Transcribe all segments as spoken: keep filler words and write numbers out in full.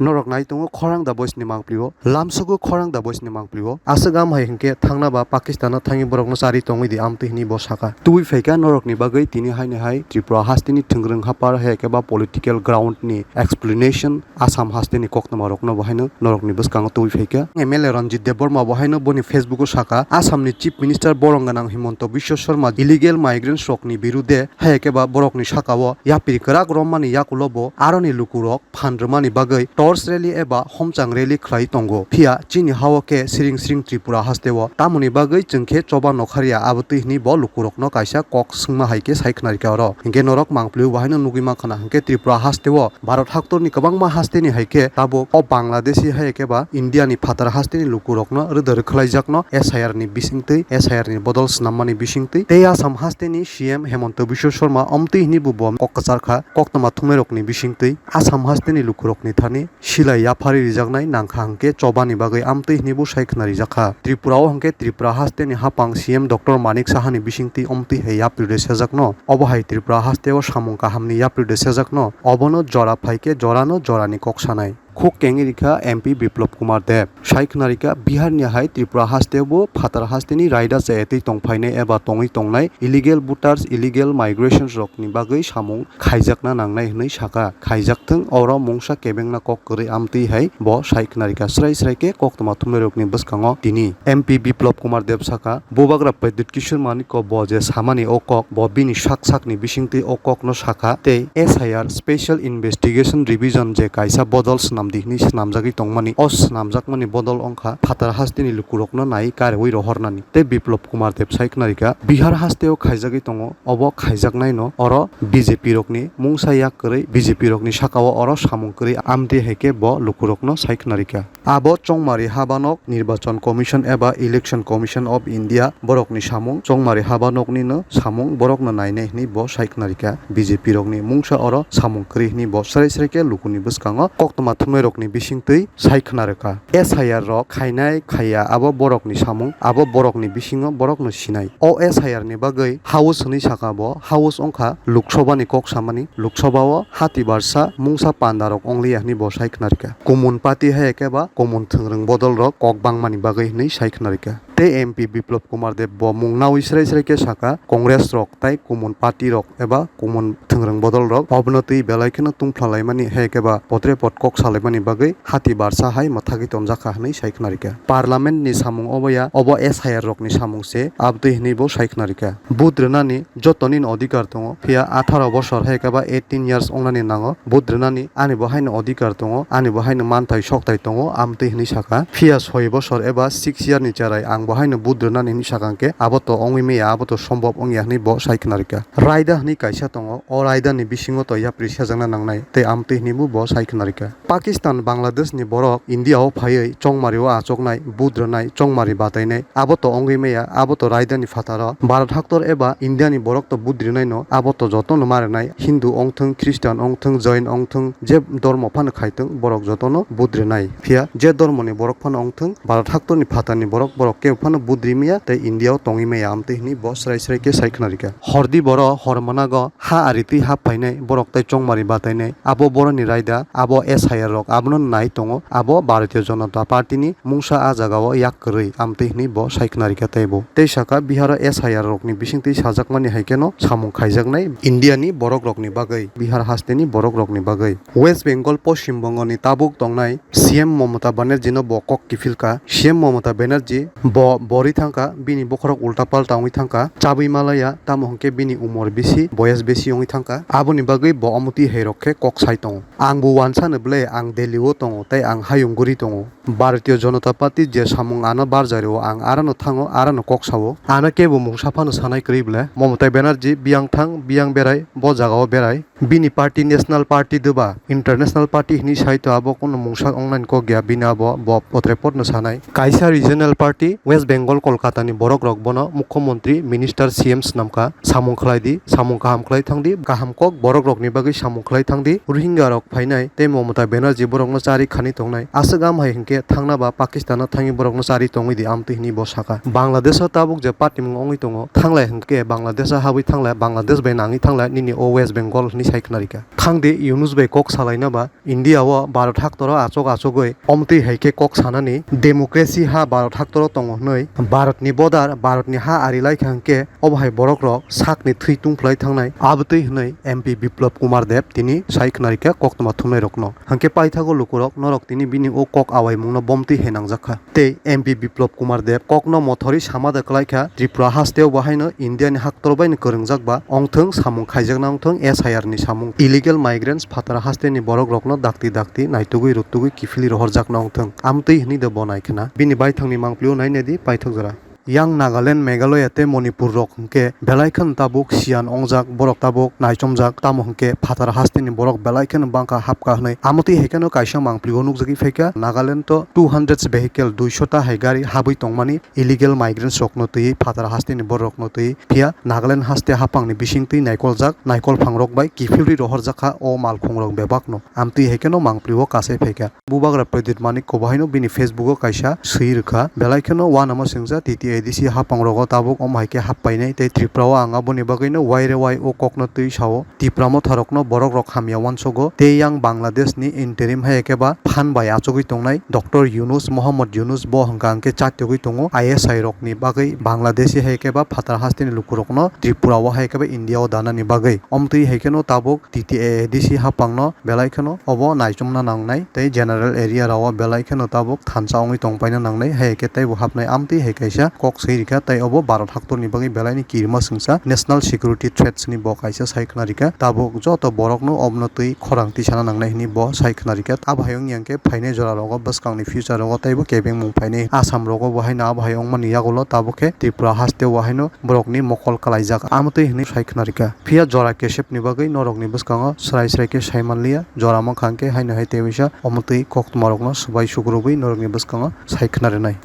Norok nai tongo khorang da boys ni mangpli o, lamsugo khorang da boys ni mangpli o. Aswk am hai hinkhe thangna ba Pakistan no thangwi borok no chari tongwi di amtwi hinwi bo saka. Tubui phaikha norok ni bagwi tini haini hai Tripura haste ni thwngrwng hapar hai khe ba political ground ni explanation Assam haste ni koktwma rok no bo haino norok ni bwskango tubui phaikha. M L A Ranjit Debbarma bo haino boni Facebook o saka, Assam ni Chief Minister borom gwnang Himanta Biswa Sarma illegal migrants rok ni birude hai khe ba borok ni saka o yapri kwrak rommani yakulo bo aroni lukurok phan rwmani bagwi torch rally eba homchang rally khlai tongo. Phiya chini ha-o khe siring siring Tripura haste-o tamoni bagwi chwng khe choba nokharya abotwi hwnwi bo lukurokno kaisa kok swngma hai khe sai khwnarikha oro. Hinkhe norok mangpli-o bo haino nugwi mankha na hinkhe Tripura haste-o Bharat haktorni kwbangma hasteni hai khe tabuk o Bangladeshi hai khe ba India-ni phatar hasteni lukurokno rwda rwkhlaijakno S I R ni bisingtwi, S I R ni bodol swnammani bisingtwi tei Assam hasteni C M Hemanta Biswa Sarma omtwi hwnwi bo bo kok kwcharkha koktwma thumnairokni bisingtwi. Assam hasteni lukurokni thani silai yapharwi rijaknai nangkha hwnkhe chobani bagwi amtwi hwnwi bo sai khwna rijakha. Tripura o hwnkhe Tripura hasteni haphang C M Doctor Manik Sahani bisingtwi omtwi hai yapri rw sejakno. Obo hai Tripura hasteo samung kahamni yapri rw sejakno. Obono jora phaikhe jorano jorani kok sanai. Khuk kengwi rikha M P Biplop Kumar Deb. Sai khwna rikha Biharni hai Tripura hasteo phatar hasteni raida chaetwi tongphainai eba tongwi tongnai illegal voters, illegal migrations rokni bagwi samung khaijakna nangnai hwnwi saka. Khaijakthwng, oro mungsa kebengna kok kwrwi amtwi hai bo sai khwnarikha srai srai khe koktwma thumnairokni bwskango tini. M P Biplop Kumar Deb saka, Bubagra Pradyut Kishore Manikya bo je samani o kok bo bini sak sakni bisingtwi o kokno saka tei S I R Special Investigation Revision je kaisa bodol swnamdi hwnwi swnamjagwi tongmani, o swnamjakmani bodol wngkha phatar hasteni lukurokno nai kariui rohornani. Tei Biplop Kumar Deb sai khwnarikha Bihar hasteo khaijagwi tongo. Obo khaijaknaino oro B J P rokni mungsa yak kwrwi, B J P rokni sakao oro samung kwrwi amtwi hai khe bo lukurokno sai khwnarikha. Abo Chongmari Habanok Nirbachon Commission eba Election Commission of India borokni samung, Chongmari Habanoknino samung borokno nainai hwnwi bo sai khwnarikha. B J P rokni mungsa oro samung kwrwi hwnwi bo srai srai khe lukuni bwskango koktwma thumnairokni bisingtwi sai khwnarikha. S I R rok khainai khaiya abo borokni samung, abo borokni bisingo borokno sinai. O S I R ni bagwi house hwnwi saka bo, house wngkha Lok Sabha ni kok samani, Lok Sabha o hati barsa mungsa panda rok ongliya hwnwi bo sai khwnarikha. Kumun party hai khe ba kumun thwngrwng bodol rok kok bangmani bagwi hwnwi sai khwnarikha. Tei M P Biplop Kumar Deb bo mung naui srai srai khe saka, Congress rok tai kumun party rok eba kumun thwngrwng bodol rok obono twi belai kheno tungphla laimani hai khe ba potre pot kok salaimani bagwi hati barsa hai mwthagwi tonjakha hwnwi sai khwnarikha. Parliament ni samung obo ya, obo S I R rokni samung se, abtwi hwnwi bo sai khwnarikha. Vote rwnani jotonino odhikar tongo, phiya atharo bosor hai khe ba eighteen years wngnani nango vote rwnani, ani bo haino odhikar tongo, ani bo haino manthai sokthai tongo, amtwi hwnwi saka. Phiya soi bosor eba six year ni cherai ang bo haino vote rwnani hwnwi saka hwnkhe abo to wngwi maya, abo to sombop wngya hwnwi bo sai khwnarikha. Raida hwnwi kaisa tongo, o raida ni bisingo to yapri sejakna nangnai tei amtwi hwnwi bo bo sai khwnarikha. Pakistan, Bangladesh ni borok India o phaiwi chongmari o achuknai, vote rwnai, chongmari batainai, abo to wngwi maya, abo to raida ni phataro. Bharat haktor eba India ni borok to vote rwnaino, abo to jotono ma rwnai, Hindu wngthwng, Christian wngthwng, Jain wngthwng, je dormo phano khaithwng, borok jotono vote rwnai. Phiya je dormo ni borok phano wngthwng, Bharat haktor ni phatar ni borok, borok kebo phano vote rimaya tei India o tongwi maya, amtwi hwnwi bo srai srai khe sai khwnarikha. Hordi boro hor mwnago ha ari twi hap phainai borok tei chongmari batainai. Abo boroni raida, abo S I R rok abono nai tongo. Abo Bharatiya Janata Party ni mungsa a jagao yak kwrwi, amtwi hwnwi bo sai khwnarikha teibo. Tei saka Bihar o S I R rokni bisingtwi sajakmani hai kheno samung khaijaknai India ni borok rokni bagwi, Bihar hasteni borok rokni bagwi. West Bengal, Poschim Bongo ni tabuk tongnai C M Mamata Banerjee no bo kok kiphilkha. C M Mamata Banerjee bo bori thangkha, bini bokhorok ulta palta wngwi thangkha, chabwi malaya, tamo hwnkhe bini umor bisi, boyas bisi wngwi thangkha, aboni bagwi bo omotwi hai rok khe kok sai tongo. Ang bo wansano ble ang Delhi o tongo tei ang hayung guri tongo. Bharatiya Janata Party je samung ano barjari o ang arano thango, arano kok sao. Ano kebo mungsa phano sanai kwrwi ble Mamata Banerjee biyang thang, biyang berai, bo jagao berai. Bini party National Party de ba International Party hwnwi sai to abo kono mungsa wngnani kok ya, bini abo bo potre potno sanai. Kaisa regional party West Bengal Kolkata ni borok rok bono Mukhyamantri, Minister, C M swnamkha, samung khlai di, samung kaham khlai thang di, kaham kok borok rok ni bagwi samung khlai thang di, Rohingya rok phainai tei Mamata Banerjee borok no chari khani tongnai, aswk am hai hinkhe thangna ba Pakistan o thangwi borok no chari tongwi di, amtwi hinwi bo sakha. Bangladesh o tabuk je patimung wngwi tongo, thanglai hinkhe Bangladesh o habwi thanglai, Bangladesh bai nangwi thanglai, nini o West Bengal hinwi sai khna rikha. Thang di, Yunus bai kok salaina ba India o Bharat haktoro achuk achugwi omtwi hai khe kok sanani, democracy ha Bharat haktoro tongo hwnwi, Bharat ni border, Bharat ni ha ari lai kha hwnkhe obo hai borok rok sakni thwi tungphlai thangnai, abotwi hwnwi M P Biplab Kumar Deb tini sai khna rikha koktwma thumnai rokno. Hwnkhe paithago lukurok norok tini bini o kok awaimungno bomtwi hai nangjak kha. Tei M P Biplab Kumar Deb kokno mothorwi sama da kwlai kha, Tripura hasteo bo haino India ni haktoro bai no kwrwngjak ba wngthwng, samung khaijakna wngthwng, S I R ni samung, illegal migrants phatara haste ni borok rokno dakti dakti naitugwi rwtugwi kiphilwi rohorjakna wngthwng, amtwi hwnwi da bo nai khna. Bini baithang ni mangpili o nai nai di paithak jora. Yang Nagaland, Meghalaya tei Manipur rok hwnkhe belai kheno tabuk siyan wngjak, borok tabuk naichomjak, tamo hwnkhe phatar hasteni borok belai kheno bangkha hapkha hwnwi. Amotwi hai kheno kaisa mangpili o nukjagwi phaikha, Nagaland o two hundred vehicle, duiso ta hai gari habwi tongmani illegal migrants rokno twiwi phatar hasteni borok rokno twiwi. Phiya Nagaland haste haphangni bisingtwi naikoljak naikol phangrok bai kiphilwi rohorjak kha o malkhung rok bebakno. Amtwi hai kheno mangpili o kasai phaikha. Bubagra Pradyut Manik Kobo haino bini Facebook o kaisa swi rwkha, belai kheno uanama singcha T T A D C haphang rogo tabuk omo hai khe hap painai tei Tripura o ang aboni bagwino waire wai o kokno twi sao. Tipra motha rokno borok rok hamya uansogo tei yang Bangladesh ni interim hai khe ba phan bai achugwi tongnai Doctor Yunus, Mohammad Yunus bo hwnkha hwnkhe chatiyogwi tongo I S I rok ni bagwi Bangladeshi hai khe ba phatar hasteni lukurokno Tripura o hai khe ba India o danani bagwi. Omtwi hai kheno tabuk T T A A D C haphangno belai kheno obo naichomna nangnai tei general area rao belai kheno tabuk thansa wngwi tongpaina nangnai, hai khe teibo hapnai amtwi hai kaisa kok swi rikha, tei obo Bharat haktorni bagwi belaini kirima swngsa national security threats ni bo kaisa sai khna rikha. Tabuk joto borokno obno twi khorang tisana nangnai hwnwi bo sai khna rikha. Abo hai wngya khe phainai jora rogo bwskangni future rogo teibo kebengmung phainai. Assam rogo bo haino abo hai wngmani yagulo tabuk khe Tripura haste o haino borokni mokol kalaijak, amtwi hwnwi sai khna rikha. Phiya jora kesepni bagwi norokni bwskango srai srai khe sai manliya, jora mankha hwnkhe haino hai tei waisa omotwi koktwmarokno swbai sugrubwi norokni bwskango sai khna rwnai.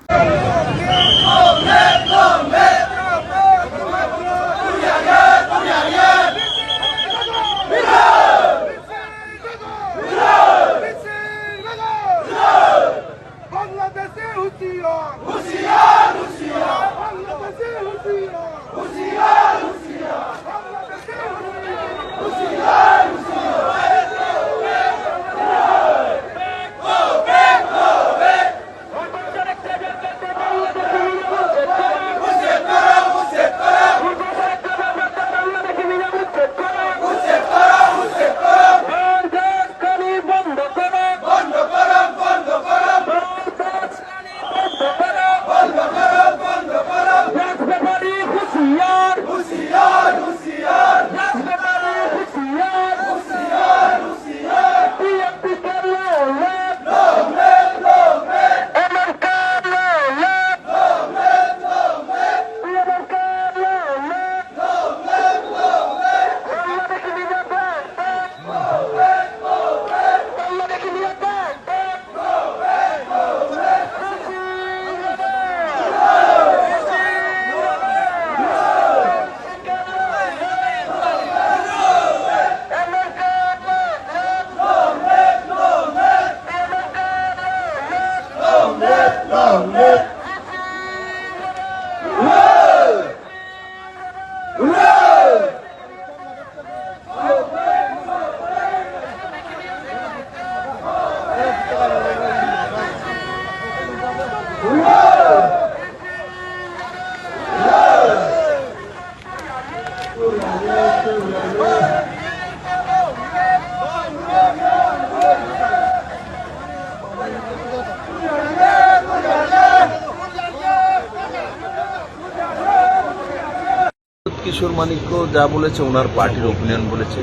বাংলাদেশে হুঁশিয়ার! হুঁশিয়ার, হুঁশিয়ার! বাংলাদেশে হুঁশিয়ার! হুঁশিয়ার, হুঁশিয়ার! বাংলাদেশে হুঁশিয়ার! হুঁশিয়ার, হুঁশিয়ার! কিশোর মানিক্য যা বলেছে, ওনার পার্টির ওপিনিয়ন বলেছে।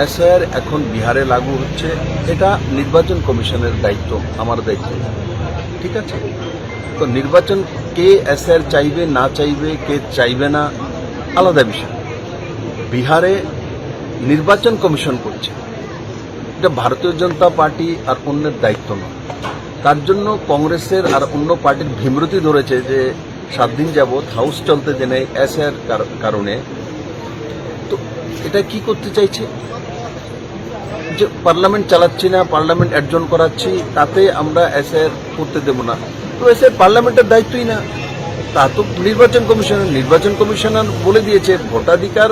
এসআইআর এখন বিহারে লাগু হচ্ছে, এটা নির্বাচন কমিশনের দায়িত্ব, আমার দায়িত্ব না। ঠিক আছে? তো নির্বাচন, কে এসআইআর চাইবে না চাইবে, কে চাইবে না, আলাদা বিষয়। বিহারে নির্বাচন কমিশন করছে, এটা ভারতীয় জনতা পার্টি আর অন্যের দায়িত্ব নয়। তার জন্য কংগ্রেসের আর অন্য পার্টির ভীমরতি ধরেছে যে সাত দিন যাবৎ হাউস চলতে দেয় নাই এসআইআর কার-, কারণে। তো এটা কি করতে চাইছে? যে পার্লামেন্ট চালাচ্ছি না, পার্লামেন্ট অ্যাডজর্ন করাচ্ছি, তাতে আমরা এসআইআর করতে দেব না। তো এসআইআর পার্লামেন্টের দায়িত্বই না, তা তো নির্বাচন কমিশনের। নির্বাচন কমিশনার বলে দিয়েছে, ভোটাধিকার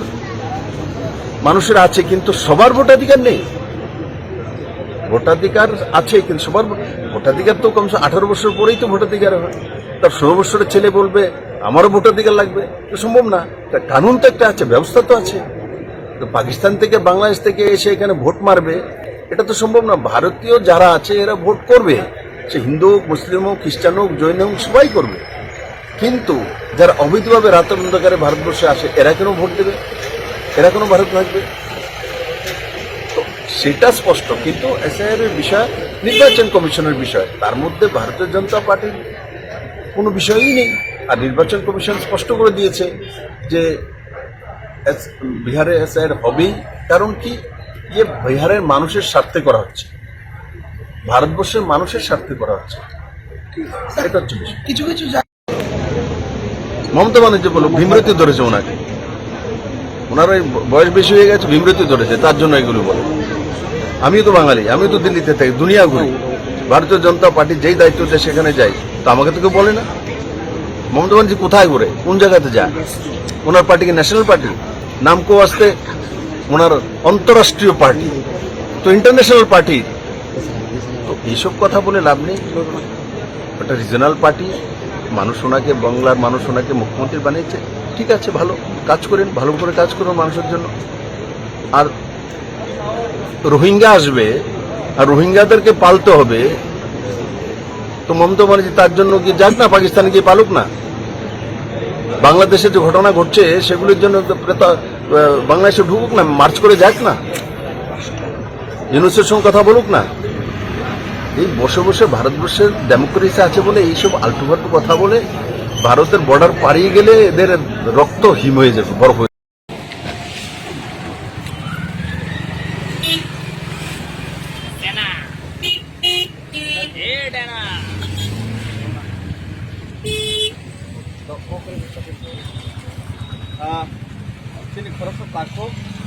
মানুষের আছে, কিন্তু সবার ভোটাধিকার নেই। ভোটাধিকার আছে, কিন্তু সবার ভোট-, ভোটাধিকার তো কমসে কম আঠারো বছর পরেই তো ভোটাধিকার হয়। তার ষোলো বছরের ছেলে বলবে, "আমারও ভোটাধিকার লাগবে।" তো সম্ভব না। তা কানুন তো একটা আছে, ব্যবস্থা তো আছে। তো পাকিস্তান থেকে, বাংলাদেশ থেকে এসে এখানে ভোট মারবে, এটা তো সম্ভব না। ভারতীয় যারা আছে, এরা ভোট করবে, সে হিন্দু হোক, মুসলিম হোক, খ্রিস্টান হোক, জৈন হোক, সবাই করবে। কিন্তু যারা অবৈধভাবে রাতের অন্ধকারে ভারতবর্ষে আসে, এরা কেন ভোট দেবে? এরা কেন ভারতে থাকবে? তো সেটা স্পষ্ট, কিন্তু এসআইআর এর বিষয় নির্বাচন কমিশনের বিষয়, তার মধ্যে ভারতীয় জনতা পার্টির কোনো বিষয়ই নেই। আর নির্বাচন কমিশন স্পষ্ট করে দিয়েছে যে এস-, বিহারে এসআইআর হবেই। কারণ কি? ইয়ে বিহারের মানুষের স্বার্থে করা হচ্ছে, ভারতবর্ষের মানুষের স্বার্থে করা হচ্ছে। এটা হচ্ছে বিষয়। কিছু কিছু জা- মমতা ব্যানার্জি বলো, ভীমরতি ধরেছে ওনাকে। ওনার ওই ব-, বয়স বেশি হয়ে গেছে, ভীমরতি ধরেছে, তার জন্য এগুলো বলে। আমিও তো বাঙালি, আমিও তো দিল্লিতে থাকি, দুনিয়া ঘুরি। ভারতীয় জনতা পার্টি যেই দায়িত্ব দেয়, সেখানে যাই। তো আমাকে তো কেউ বলে না। মমতা ব্যানার্জি কোথায় ঘুরে, কোন জায়গাতে যায়? ওনার পার্টি কি ন্যাশনাল পার্টি? নাম কো আসতে ওনার আন্তঃরাষ্ট্রীয় পার্টি, তো ইন্টারন্যাশনাল পার্টি। তো এইসব কথা বলে লাভ নেই। একটা রিজনাল পার্টি, মানুষ ওনাকে, বাংলার মানুষ ওনাকে মুখ্যমন্ত্রী বানিয়েছে, ঠিক আছে, ভালো কাজ করেন, ভালো করে কাজ করুন মানুষের জন্য। আর রোহিঙ্গা আসবে, আর রোহিঙ্গাদেরকে পালতে হবে, তো মমতা ব্যানার্জি তার জন্য কি যাক না, পাকিস্তানে গিয়ে পালুক না। বাংলাদেশে যে ঘটনা ঘটছে, সেগুলির জন্য তো, তো, আহ, বাংলাদেশে ঢুকুক না, মার্চ করে যাক না, ইউনুসের সঙ্গে কথা বলুক না। এই বসে বসে ভারতবর্ষের ডেমোক্রেসি আছে বলে এইসব আলটু ফালতু কথা বলে, ভারতের বর্ডার পাড়িয়ে গেলে এদের রক্ত হিম হয়ে যাবে, বরফ হয়ে যাবে। Ah, chini khoroksa takhuk.